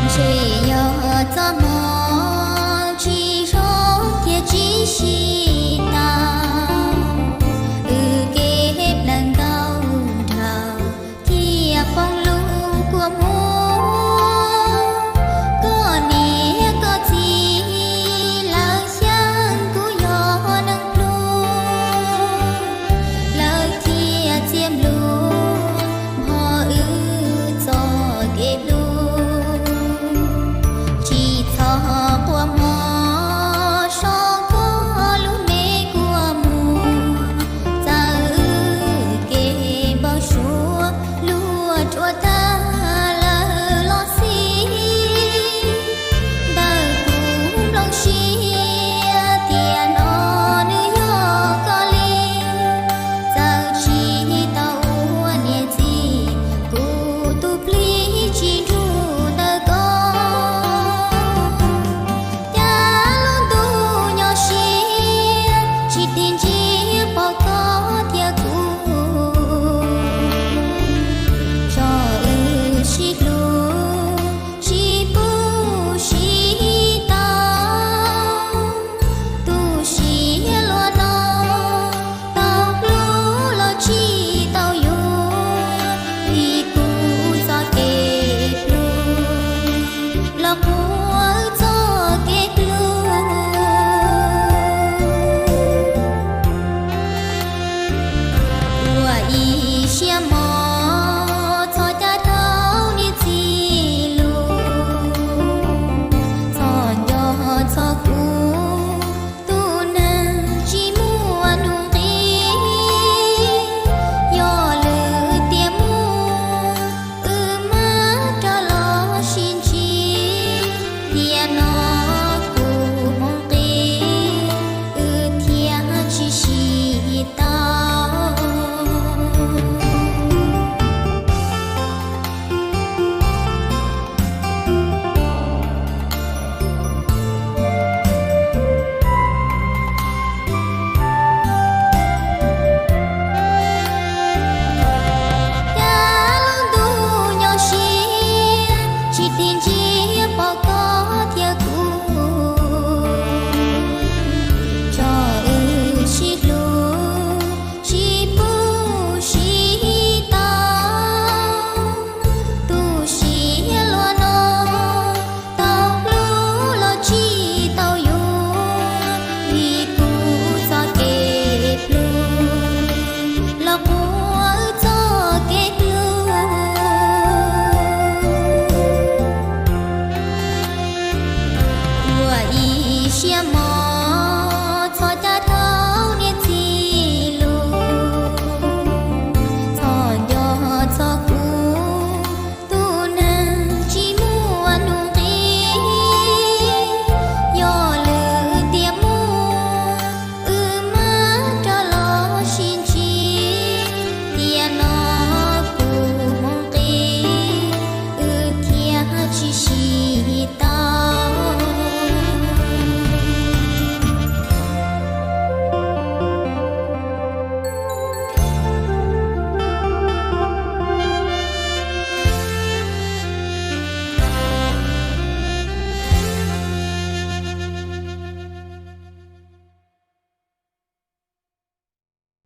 Tseem yog txoj hmoov tsis zoo thiab tsis sib tau, wb kev plaws nkauj nraug thiaj poob lub kua muag. Koj niam koj txiv lawv xyeej kuv yog neeg pluag, lawv thiaj txiav npluag npog wb txoj kev pluag. Tsis txhob quaj mog, so koj lub me kua muag, txawm wb kev npau suav luag ruam tag lawm los xij. Ntawm kuv nplooj siab tiam no nws yog koj li, txawm tsis tau ua niam txiv, kuv tus plig tsis nrug ntawm koj. Cas lub ntuj nyob siab tsis tig ntsia pom koj thiab kuv, tso wb sib hlub sib pub sib tau. Tu siab luag no tau hlub los tsis tau yuav, vim kuv txoj kev pluag los quaj wb txoj kev pluag. Ua ib siab mog, txhob cav dhau niam txiv lus, txhob nco txhob kuv tus neeg tsis muaj hnub nqis. Yog lwm tiam muaj, wb mam rov los sib ntsib, tiam no kuv mus nqis, wb thiaj tsis sib tau. Cas lub ntuj nyob siab tsis tig ntsia